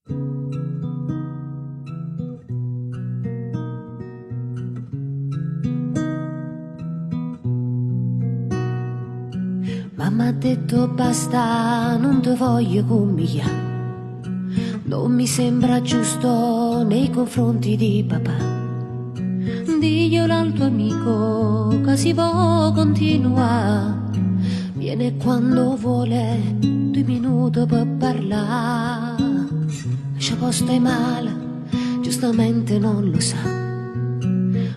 Mamma ha detto basta, nun te voglio cummiglià. Non mi sembra giusto nei confronti di papà. Diglielo al tuo amico che si può continuare. Viene quando vuole, due minuti per parlare. Lascia posto è male, giustamente non lo sa.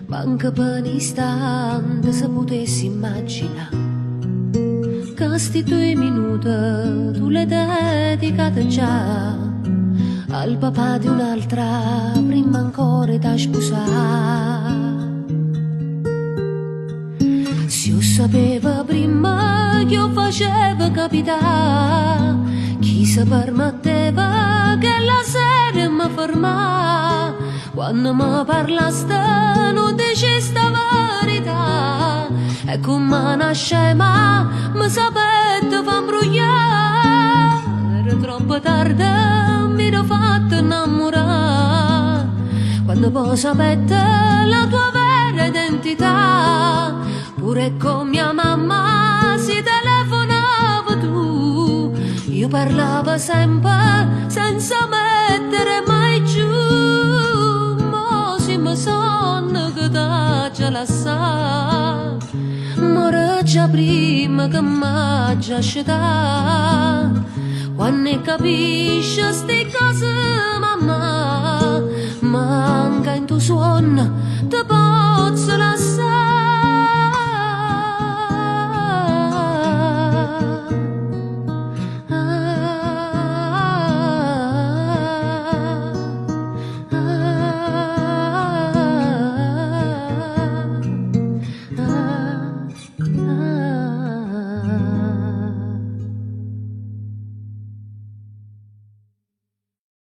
Manco per un istante se potessi immaginare che sti due minuti tu l'hai dedicate già al papà di un'altra prima ancora da sposare. Se 'o sapevo primma che 'o facevo capità, chi se permetteva che la sera mi fermà, quando mi parlaste non diceste la verità, e come una scema mi sapete fa imbrugliare, era troppo tardi, mi ero fatto innamorare, quando poi sapete la tua vera identità, pure con mia mamma si telefonava tu, io parlavo sempre senza mettere mai giù, ma se mi sonno che t'aggia lassà, muore già prima che m'aggia scetà. Quando capisci ste cose, mamma, manca in tuo suono, te posso.